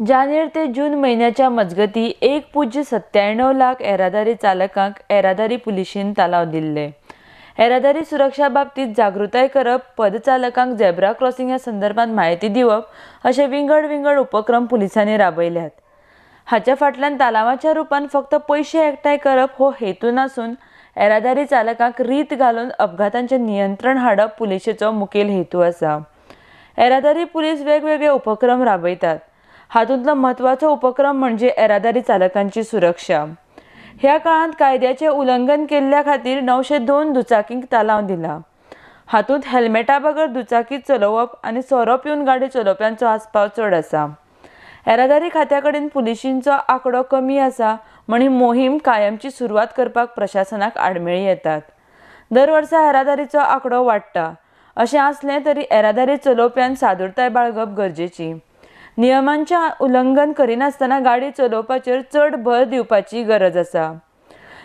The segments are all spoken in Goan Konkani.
जानेर ते जून म्हयन्याच्या मजगतीं 1.97 लाख येरादारी चालकांक येरादारी पुलिशेन तालांव दिल्ले. येरादारी सुरक्षा बाबतींत जागृताय करप, पदचालकांक झेब्रा क्रॉसिंग ह्या संदर्भात म्हायती दिवप अशे विंगड विंगड उपक्रम पुलिसांनी राबयल्यात. हाच्या फाटल्यान तालांवाच्या रुपान फक्त पयशे एकठांय करप हो हेतू नासून येरादारी चालकांक रीत घालून अपघातांचें नियंत्रण हाडप पुलिशेचो मुखेल हेतू आसा. येरादारी पुलीस वेगवेगळे उपक्रम राबयतात. हातूंतलो म्हत्वाचो उपक्रम म्हणजे येरादारी चालकांची सुरक्षा. ह्या काळांत कायद्याचें उल्लंघन केल्ल्या खातीर 902 दुचाकींक तालांव दिला. हातूंत हेल्मेटा बगर दुचाकी चलोवप आनी सोरो पिवन गाडी चलोवप्यांचो आस्पाव चड आसा. येरादारी खात्या कडेन पुलिशींचो आंकडो कमी आसा म्हण ही मोहीम कायमची सुरवात करपाक प्रशासनाक आडमेळी येतात. दर वर्सा येरादारीचो आंकडो वाडटा. अशें आसलें तरी येरादारी चलोवप्यान सादूरताय बाळगप गरजेची. नियमांचें उल्लंघन करिनासतना गाडी चलोवपाचेर चड भर दिवपाची गरज आसा.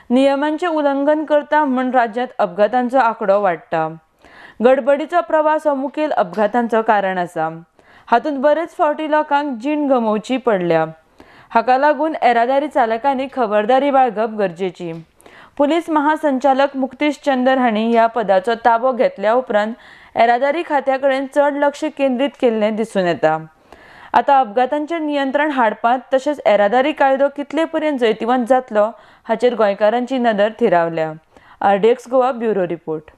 नियमांचें उल्लंघन करता म्हूण राज्यांत अपघातांचो आंकडो वाडटा. गडबडीचो प्रवास हो मुखेल अपघातांचो कारण आसा. हातूंत बरेच फावटी लोकांक जीण गमोवची पडल्या. हाका लागून येरादारी चालकांनी खबरदारी बाळगप गरजेची. पुलीस महासंचालक मुक्तीश चंदर हांणी ह्या पदाचो ताबो घेतल्या उपरांत येरादारी खात्या कडेन चड लक्ष केंद्रीत केल्लें दिसून येता. आतां अपघातांचेर नियंत्रण हाडपांत तशेंच येरादारी कायदो कितले पर्यंत जैतिवंत जातलो हाचेर गोंयकारांची नदर थिरावल्या. RDX Goa bureau report.